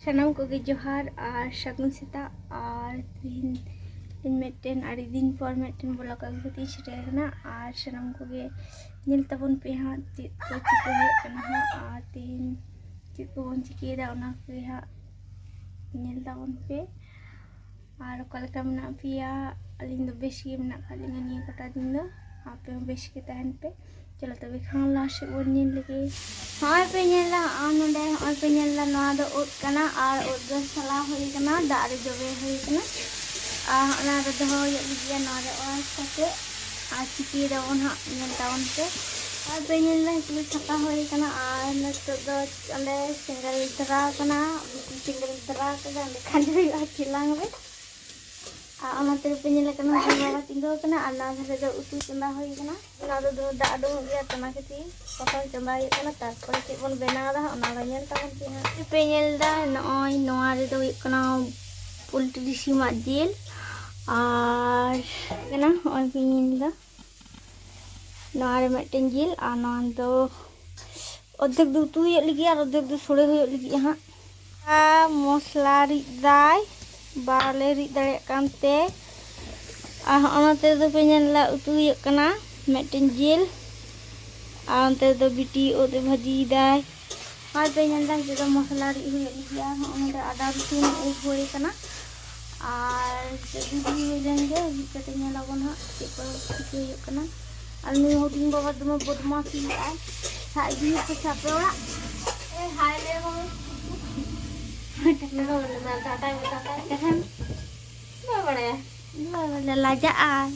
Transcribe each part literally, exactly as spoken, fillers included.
ᱥᱟᱱᱟᱢ ᱠᱚᱜᱮ ᱡᱚᱦᱟᱨ ᱟᱨ ᱥᱟᱹᱜᱩᱱ ᱥᱮᱛᱟᱜ᱾ ᱟᱨ ᱛᱮᱦᱮᱧ ᱤᱧ ᱢᱤᱫᱴᱮᱱ ᱟᱹᱰᱤ ᱫᱤᱱ ᱯᱚᱨ ᱢᱤᱫᱴᱮᱱ vlog ᱟᱹᱜᱩ ᱠᱟᱛᱮᱧ ᱥᱮᱴᱮᱨ ᱟᱠᱟᱱᱟ᱾ ᱟᱨ ᱥᱟᱱᱟᱢ ᱠᱚᱜᱮ ᱧᱮᱞ ᱛᱟᱵᱚᱱ ᱯᱮ ᱦᱟᱸᱜ ᱪᱮᱫ ᱠᱚ ᱪᱤᱠᱟᱹ ᱦᱩᱭᱩᱜ ᱠᱟᱱᱟ ᱦᱟᱸᱜ, ᱟᱨ ᱛᱮᱦᱮᱧ ᱪᱮᱫ ᱠᱚᱵᱚᱱ ᱪᱤᱠᱟᱹᱭᱮᱫᱟ ᱚᱱᱟ ᱠᱚᱜᱮ ᱦᱟᱸᱜ ᱧᱮᱞ ᱛᱟᱵᱚᱱ ᱯᱮ᱾ ᱟᱨ ᱚᱠᱟ ᱞᱮᱠᱟ ᱢᱮᱱᱟᱜ ᱯᱮᱭᱟ? ᱟᱹᱞᱤᱧ ᱫᱚ ᱵᱮᱥ ᱜᱮ ᱢᱮᱱᱟᱜ ᱟᱠᱟᱫ ᱞᱤᱧᱟ ᱱᱤᱭᱟᱹ ᱠᱚᱴᱟ ᱫᱤᱱ ᱫᱚ᱾ ᱟᱯᱮ ᱦᱚᱸ ᱵᱮᱥ ᱜᱮ ᱛᱟᱦᱮᱱ ᱯᱮ᱾ ᱪᱚᱞᱚ ᱛᱚᱵᱮ ᱠᱷᱟᱱ ᱞᱟᱦᱟ ᱥᱮᱫ ᱵᱚᱱ ᱧᱮᱞ ᱞᱮᱜᱮ᱾ ᱦᱚᱸᱜᱼᱚᱭ ᱯᱮ ᱧᱮᱞ ᱫᱟ, ᱦᱚᱸᱜᱼᱚᱭ ᱱᱚᱰᱮ, ᱦᱚᱸᱜᱼᱚᱭ ᱯᱮ ᱧᱮᱞ ᱫᱟ, ᱱᱚᱣᱟ ᱫᱚ ᱩᱫ ᱠᱟᱱᱟ ᱟᱨ ᱩᱫ ᱫᱚ ᱥᱟᱞᱟ ᱦᱩᱭ ᱠᱟᱱᱟ, ᱫᱟᱜ ᱨᱮ ᱡᱚᱵᱮ ᱦᱩᱭ ᱠᱟᱱᱟ᱾ ᱟᱨ ᱚᱱᱟ ᱨᱮ ᱫᱚᱦᱚ ᱦᱩᱭᱩᱜ ᱞᱟᱹᱜᱤᱫ ᱱᱚᱣᱟ ᱨᱮ ᱚᱣᱟᱨ ᱠᱟᱛᱮ ᱟᱨ ᱪᱤᱠᱟᱹᱭ ᱫᱟᱵᱚᱱ ᱦᱟᱸᱜ ᱧᱮᱞ ᱛᱟᱵᱚᱱ ᱯᱮ᱾ ᱟᱨ ᱯᱮ ᱧᱮᱞ ᱫᱟ ᱱᱤᱛᱚᱜ ᱫᱚ ᱪᱷᱟᱯᱟ ᱦᱩᱭ ᱠᱟᱱᱟ ᱟᱨ ᱱᱤᱛᱚᱜ ᱫᱚ ᱚᱸᱰᱮ ᱥᱮᱸᱜᱮᱞ ᱫᱷᱚᱨᱟᱣ ᱠᱟᱱᱟ, ᱵᱤᱴᱤ ᱥᱮᱸᱜᱮᱞ ᱫᱷᱚᱨᱟᱣ ᱠᱟᱫᱟ, ᱚᱸᱰᱮ ᱠᱷᱟᱸᱡᱚ ᱦᱩᱭᱩᱜᱼᱟ ᱪᱮᱞᱟᱝ ᱨᱮ᱾ ᱟᱨ ᱚᱱᱟ ᱛᱮ ᱯᱮ ᱧᱮᱞᱮ ᱠᱟᱱᱟ ᱦᱚᱯᱚᱱ ᱵᱟᱵᱟ ᱛᱤᱸᱜᱩ ᱟᱠᱟᱱᱟ ᱟᱨ ᱱᱚᱣᱟ ᱫᱷᱟᱨᱮ ᱫᱚ ᱩᱛᱩ ᱪᱚᱸᱫᱟ ᱦᱩᱭ ᱠᱟᱱᱟ᱾ ᱚᱱᱟ ᱫᱚ ᱫᱚᱢᱮ ᱫᱟᱜ ᱩᱰᱩᱝᱚᱜ ᱜᱮᱭᱟ ᱛᱚ ᱚᱱᱟ ᱠᱷᱟᱹᱛᱤᱨ ᱯᱨᱚᱛᱷᱚᱢ ᱪᱚᱸᱫᱟ ᱦᱩᱭᱩᱜ ᱠᱟᱱᱟ, ᱛᱟᱨᱯᱚᱨᱮ ᱪᱮᱫ ᱵᱚᱱ ᱵᱮᱱᱟᱣ ᱮᱫᱟ ᱚᱱᱟ ᱫᱚ ᱧᱮᱞ ᱛᱟᱵᱚᱱ ᱯᱮ ᱦᱟᱸᱜ᱾ ᱯᱮ ᱧᱮᱞ ᱮᱫᱟ ᱱᱚᱜᱼᱚᱭ ᱱᱚᱣᱟ ᱨᱮᱫᱚ ᱦᱩᱭᱩᱜ ᱠᱟᱱᱟ ᱯᱳᱞᱴᱨᱤ ᱥᱤᱢᱟᱜ ᱡᱤᱞ ᱟᱨ ᱠᱟᱱᱟ ᱱᱚᱜᱼᱚᱭ ᱯᱮ ᱧᱮᱞ ᱮᱫᱟ ᱱᱚᱣᱟ ᱨᱮ ᱢᱤᱫᱴᱮᱱ ᱡᱤᱞ ᱟᱨ ᱱᱚᱣᱟ ᱫᱚ ᱚᱨᱫᱷᱮᱠ ᱫᱚ ᱩᱛᱩ ᱦᱩᱭᱩᱜ ᱞᱟᱹᱜᱤᱫ ᱟᱨ ᱚᱨᱫᱷᱮᱠ ᱫᱚ ᱥᱳᱲᱮ ᱦᱩᱭᱩᱜ ᱞᱟᱹᱜᱤᱫ ᱦᱟᱸᱜ᱾ ᱟᱨ ᱢᱚᱥᱞᱟ ᱨᱤᱫ ᱫᱟᱭ, ᱵᱟᱞᱮ ᱨᱤᱫ ᱫᱟᱲᱮᱭᱟᱜ ᱠᱟᱱ ᱛᱮ᱾ ᱟᱨ ᱦᱚᱸᱜᱼᱚ ᱱᱚᱛᱮ ᱫᱚ ᱯᱮ ᱧᱮᱞ ᱫᱟ ᱩᱛᱩ ᱦᱩᱭᱩᱜ ᱠᱟᱱᱟ ᱢᱤᱫᱴᱮᱱ ᱡᱤᱞ᱾ ᱟᱨ ᱚᱱᱛᱮ ᱫᱚ ᱵᱤᱴᱤ ᱩᱫ ᱮ ᱵᱷᱟᱹᱡᱤᱭᱮᱫᱟᱭ᱾ ᱦᱚᱸᱜᱼᱚᱭ ᱯᱮ ᱧᱮᱞ ᱫᱟ ᱱᱤᱛᱚᱜ ᱫᱚ ᱢᱚᱥᱞᱟ ᱨᱤᱫ ᱦᱩᱭᱩᱜ ᱞᱟᱹᱜᱤᱫ᱾ ᱟᱨ ᱦᱚᱸᱜᱼᱚ ᱱᱚᱰᱮ ᱟᱫᱟ ᱨᱚᱥᱩᱱ ᱩᱵ ᱦᱩᱭ ᱠᱟᱱᱟ᱾ ᱟᱨ ᱱᱤᱛᱚᱜ ᱫᱚ ᱨᱤᱫ ᱦᱩᱭ ᱞᱮᱱ ᱜᱮ, ᱨᱤᱫ ᱠᱟᱛᱮ ᱧᱮᱞ ᱟᱵᱚᱱ ᱦᱟᱸᱜ ᱪᱮᱫ ᱠᱚ ᱪᱤᱠᱟᱹ ᱦᱩᱭᱩᱜ ᱠᱟᱱᱟ᱾ ᱟᱨ ᱱᱩᱭ ᱦᱩᱰᱤᱧ ᱵᱟᱵᱟ ᱫᱚᱢᱮ ᱵᱚᱫᱢᱟᱥᱤ ᱮᱫᱟᱭ᱾ ᱥᱟᱵ ᱤᱫᱤᱭᱮ ᱯᱮᱥᱮ ᱟᱯᱮ ᱚᱲᱟᱜ᱾ ᱮ, ᱦᱟᱭ ᱞᱮ ᱦᱳ᱾ ᱴᱟᱴᱟ ᱢᱮ, ᱴᱟᱴᱟ ᱢᱮ, ᱴᱟᱴᱟ ᱢᱮ᱾ ᱵᱟᱭ ᱵᱟᱲᱟᱭᱟ᱾ ᱵᱟᱭ ᱵᱟᱲᱟᱭᱟ, ᱞᱟᱡᱟᱜ ᱟᱭ᱾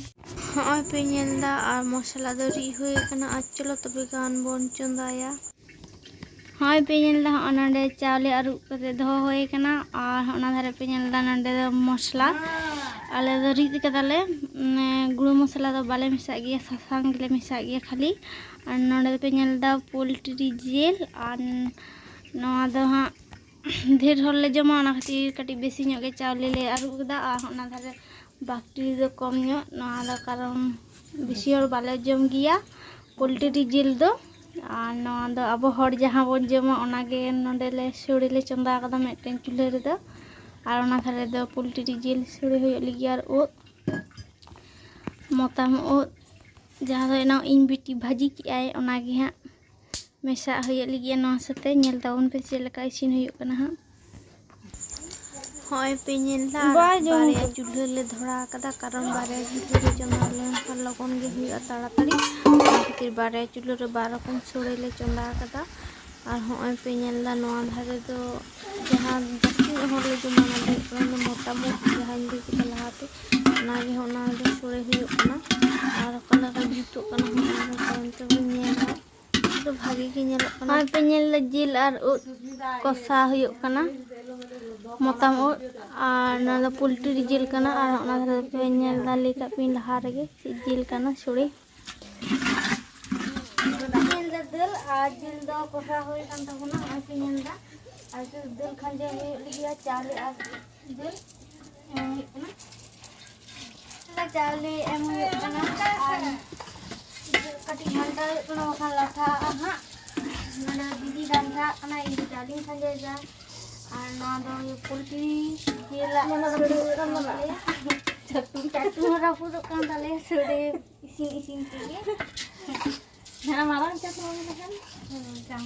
ᱦᱚᱸᱜᱼᱚᱭ ᱯᱮ ᱧᱮᱞ ᱫᱟ, ᱟᱨ ᱢᱚᱥᱞᱟ ᱫᱚ ᱨᱤᱫ ᱦᱩᱭ ᱟᱠᱟᱱᱟ᱾ ᱟᱨ ᱪᱚᱞᱚ ᱛᱚᱵᱮ ᱜᱟᱱ ᱵᱚᱱ ᱪᱚᱸᱫᱟᱭᱟ᱾ ᱦᱚᱸᱜᱼᱚᱭ ᱯᱮ ᱧᱮᱞ ᱫᱟ, ᱦᱚᱸᱜᱼᱚ ᱱᱚᱰᱮ ᱪᱟᱣᱞᱮ ᱟᱹᱨᱩᱵ ᱠᱟᱛᱮ ᱫᱚᱦᱚ ᱦᱩᱭ ᱟᱠᱟᱱᱟ᱾ ᱟᱨ ᱚᱱᱟ ᱫᱷᱟᱨᱮ ᱯᱮ ᱧᱮᱞ ᱫᱟ, ᱱᱚᱰᱮ ᱫᱚ ᱢᱚᱥᱞᱟ ᱟᱞᱮ ᱫᱚ ᱨᱤᱫ ᱠᱟᱫᱟᱞᱮ, ᱢᱟᱱᱮ ᱜᱩᱲᱟᱹ ᱢᱚᱥᱞᱟ ᱫᱚ ᱵᱟᱞᱮ ᱢᱮᱥᱟᱜ ᱜᱮᱭᱟ, ᱥᱟᱥᱟᱝ ᱜᱮᱞᱮ ᱢᱮᱥᱟᱜ ᱜᱮᱭᱟ ᱠᱷᱟᱹᱞᱤ᱾ ᱟᱨ ᱱᱚᱰᱮ ᱫᱚᱯᱮ ᱧᱮᱞ ᱫᱟ ᱯᱳᱞᱴᱨᱤ ᱡᱤᱞ, ᱟᱨ ᱱᱚᱣᱟ ᱫᱚ ᱦᱟᱸᱜ ᱰᱷᱮᱨ ᱦᱚᱲ ᱞᱮ ᱡᱚᱢᱟ, ᱚᱱᱟ ᱠᱷᱟᱹᱛᱤᱨ ᱠᱟᱹᱴᱤᱡ ᱵᱮᱥᱤ ᱧᱚᱜ ᱜᱮ ᱪᱟᱣᱞᱮ ᱞᱮ ᱟᱹᱨᱩᱵ ᱠᱟᱫᱟ᱾ ᱟᱨ ᱚᱱᱟ ᱫᱷᱟᱨᱮ ᱵᱟᱠᱴᱤ ᱫᱚ ᱠᱚᱢ ᱧᱚᱜ, ᱱᱚᱣᱟ ᱫᱚ ᱠᱟᱨᱚᱱ ᱵᱮᱥᱤ ᱦᱚᱲ ᱵᱟᱞᱮ ᱡᱚᱢ ᱜᱮᱭᱟ ᱯᱳᱞᱴᱨᱤ ᱡᱤᱞ ᱫᱚ᱾ ᱟᱨ ᱱᱚᱣᱟ ᱫᱚ ᱟᱵᱚ ᱦᱚᱲ ᱡᱟᱦᱟᱸ ᱵᱚᱱ ᱡᱚᱢᱟ, ᱚᱱᱟᱜᱮ ᱱᱚᱰᱮ ᱞᱮ ᱥᱳᱲᱮ ᱞᱮ ᱪᱚᱸᱫᱟ ᱟᱠᱟᱫᱟ ᱢᱤᱫᱴᱮᱱ ᱪᱩᱞᱦᱟᱹ ᱨᱮᱫᱚ᱾ ᱟᱨ ᱚᱱᱟ ᱫᱷᱟᱨᱮ ᱫᱚ ᱯᱳᱞᱴᱨᱤ ᱡᱤᱞ ᱥᱳᱲᱮ ᱦᱩᱭᱩᱜ ᱞᱟᱹᱜᱤᱫ, ᱟᱨ ᱩᱫ, ᱢᱚᱛᱟᱢ ᱩᱫ, ᱡᱟᱦᱟᱸ ᱫᱚ ᱮᱱᱟᱝ ᱤᱧ ᱵᱤᱴᱤ ᱵᱷᱟᱹᱡᱤ ᱠᱮᱜᱼᱟᱭ, ᱚᱱᱟᱜᱮ ᱦᱟᱸᱜ ᱢᱮᱥᱟᱜ ᱦᱩᱭᱩᱜ ᱞᱟᱹᱜᱤᱫ᱾ ᱱᱚᱣᱟ ᱥᱟᱛᱮ ᱧᱮᱞ ᱛᱟᱵᱚᱱ ᱯᱮ ᱪᱮᱫ ᱞᱮᱠᱟ ᱤᱥᱤᱱ ᱦᱩᱭᱩᱜ ᱠᱟᱱᱟ ᱦᱟᱸᱜ᱾ ᱦᱚᱸᱜᱼᱚᱭ ᱯᱮ ᱧᱮᱞ ᱫᱟ, ᱵᱟᱭ ᱡᱚᱢ ᱵᱟᱨᱭᱟ ᱠᱟᱫᱟ᱾ ᱪᱩᱞᱦᱟᱹ ᱞᱮ ᱫᱷᱚᱨᱟᱣ ᱠᱟᱫᱟ, ᱠᱟᱨᱚᱱ ᱵᱟᱨᱭᱟ ᱪᱩᱞᱦᱟᱹ ᱨᱮ ᱪᱚᱸᱫᱟ ᱞᱮᱱᱠᱷᱟᱱ ᱞᱚᱜᱚᱱ ᱜᱮ ᱦᱩᱭᱩᱜᱼᱟ, ᱛᱟᱲᱟᱛᱟᱲᱤ᱾ ᱚᱱᱟ ᱠᱷᱟᱹᱛᱤᱨ ᱵᱟᱨᱭᱟ ᱪᱩᱞᱦᱟᱹ ᱨᱮ ᱵᱟᱨ ᱨᱚᱠᱚᱢ ᱥᱳᱲᱮ ᱞᱮ ᱪᱚᱸᱫᱟ ᱠᱟᱫᱟ᱾ ᱟᱨ ᱦᱚᱸᱜᱼᱚᱭ ᱯᱮ ᱧᱮᱞ ᱫᱟ, ᱱᱚᱣᱟ ᱫᱷᱟᱨᱮ ᱫᱚ ᱡᱟᱦᱟᱸ ᱡᱟᱹᱥᱛᱤ ᱧᱚᱜ ᱦᱚᱲ ᱞᱮ ᱡᱚᱢᱟ, ᱚᱱᱟ ᱫᱚ ᱦᱩᱭᱩᱜ ᱠᱟᱱᱟ ᱢᱚᱛᱟᱢ ᱩᱫ, ᱡᱟᱦᱟᱸᱧ ᱞᱟᱹᱭ ᱠᱮᱫᱟ ᱞᱟᱦᱟᱛᱮ, ᱚᱱᱟᱜᱮ ᱦᱚᱸᱜ ᱚᱱᱟ ᱫᱚ ᱥᱳᱲᱮ ᱦᱩᱭᱩᱜ ᱠᱟᱱᱟ᱾ ᱟᱨ ᱚᱠᱟ ᱞᱮᱠᱟ ᱡᱩᱛᱩᱜ ᱠᱟᱱᱟ, ᱦᱚᱸᱜᱼᱚᱭ ᱛᱟᱭᱚᱢ ᱛᱮᱵᱚᱱ ᱧᱮᱞᱟ᱾ ᱫᱚ ᱵᱷᱟᱜᱮ ᱜᱮ ᱧᱮᱞᱚᱜ ᱠᱟᱱᱟ᱾ ᱦᱚᱸᱜᱼᱚᱭ ᱯᱮ ᱧᱮᱞ ᱫᱟ, ᱡᱤᱞ ᱟᱨ ᱩᱫ ᱠᱚᱥᱟ ᱦᱩᱭᱩᱜ ᱠᱟᱱᱟ, ᱢᱚᱛᱟᱢ ᱩᱫ, ᱟᱨ ᱱᱚᱣᱟ ᱫᱚ ᱯᱳᱞᱴᱨᱤ ᱡᱤᱞ ᱠᱟᱱᱟ᱾ ᱟᱨ ᱚᱱᱟ ᱫᱷᱟᱨᱮ ᱯᱮ ᱧᱮᱞ ᱫᱟ, ᱞᱟᱹᱭ ᱠᱟᱜ ᱯᱮ ᱞᱟᱦᱟ ᱨᱮᱜᱮ, ᱪᱮᱫ ᱡᱤᱞ ᱠᱟᱱᱟ, ᱥᱳᱲᱮ᱾ ᱧᱮᱞ ᱫᱟ ᱫᱟᱹᱞ ᱟᱨ ᱡᱤᱞ ᱫᱚ ᱠᱚᱥᱟ ᱦᱩᱭ ᱠᱟᱱ ᱛᱟᱵᱚᱱᱟ, ᱱᱚᱜᱼᱚᱭ ᱯᱮ ᱧᱮᱞ ᱫᱟ᱾ ᱟᱨ ᱫᱟᱹᱞ ᱠᱷᱟᱸᱡᱚ ᱦᱩᱭᱩᱜ ᱞᱟᱹᱜᱤᱫ ᱪᱟᱣᱞᱮ ᱟᱨ ᱫᱟᱹᱞ ᱮᱢ ᱦᱩᱭᱩᱜ ᱠᱟᱱᱟ᱾ ᱚᱱᱟ ᱪᱟᱣᱞᱮ ᱮᱢ ᱦᱩᱭᱩᱜ ᱠᱟᱱᱟ ᱟᱨ ᱠᱟᱹᱴᱤᱡ ᱜᱷᱟᱱᱴᱟ ᱦᱩᱭᱩᱜ ᱠᱟᱱᱟ, ᱵᱟᱠᱷᱟᱱ ᱞᱟᱴᱷᱟᱜᱼᱟ ᱦᱟᱸᱜ᱾ ᱱᱚᱰᱮ ᱫᱤᱫᱤ ᱰᱟᱝᱨᱟ ᱠᱟᱱᱟ, ᱤᱧ ᱫᱚ ᱪᱟᱣᱞᱮᱧ ᱠᱷᱟᱸᱡᱚᱭᱮᱫᱟ᱾ ᱟᱨ ᱱᱚᱣᱟ ᱫᱚ ᱯᱳᱞᱴᱨᱤ ᱡᱤᱞᱟᱜ ᱥᱳᱲᱮ ᱦᱩᱭᱩᱜ ᱠᱟᱱ ᱛᱟᱞᱮᱭᱟ᱾ ᱪᱟᱹᱴᱩ ᱦᱚᱸ ᱨᱟᱹᱯᱩᱫᱚᱜ ᱠᱟᱱ ᱛᱟᱞᱮᱭᱟ ᱥᱳᱲᱮ ᱤᱥᱤᱱ ᱤᱥᱤᱱ ᱛᱮᱜᱮ᱾ ᱦᱮᱸ, ᱢᱟᱨᱟᱝ ᱪᱟᱹᱴᱩ ᱦᱩᱭ ᱞᱮᱠᱷᱟᱱ᱾ ᱦᱮᱸ, ᱪᱟᱢ᱾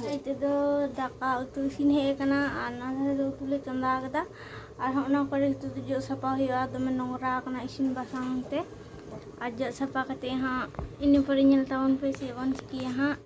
ᱱᱤᱛᱚᱜ ᱫᱚ ᱫᱟᱠᱟ ᱩᱛᱩ ᱤᱥᱤᱱ ᱦᱮᱡ ᱟᱠᱟᱱᱟ ᱟᱨ ᱱᱚᱣᱟ ᱫᱷᱟᱨᱮ ᱫᱚ ᱩᱛᱩ ᱞᱮ ᱪᱚᱸᱫᱟ ᱟᱠᱟᱫᱟ᱾ ᱟᱨ ᱦᱚᱸᱜᱼᱚ ᱱᱚᱣᱟ ᱠᱚᱨᱮ ᱱᱤᱛᱚᱜ ᱫᱚ ᱡᱚᱜ ᱥᱟᱯᱷᱟ ᱦᱩᱭᱩᱜᱼᱟ, ᱫᱚᱢᱮ ᱱᱚᱝᱨᱟ ᱟᱠᱟᱱᱟ ᱤᱥᱤᱱ ᱵᱟᱥᱟᱝ ᱛᱮ᱾ ᱟᱨ ᱡᱚᱜ ᱥᱟᱯᱷᱟ ᱠᱟᱛᱮ ᱦᱟᱸᱜ ᱤᱱᱟᱹ ᱯᱚᱨᱮ ᱧᱮᱞ ᱛᱟᱵᱚᱱ ᱯᱮ ᱪᱮᱫ ᱵᱚᱱ ᱪᱤᱠᱟᱹᱭᱟ ᱦᱟᱸᱜ᱾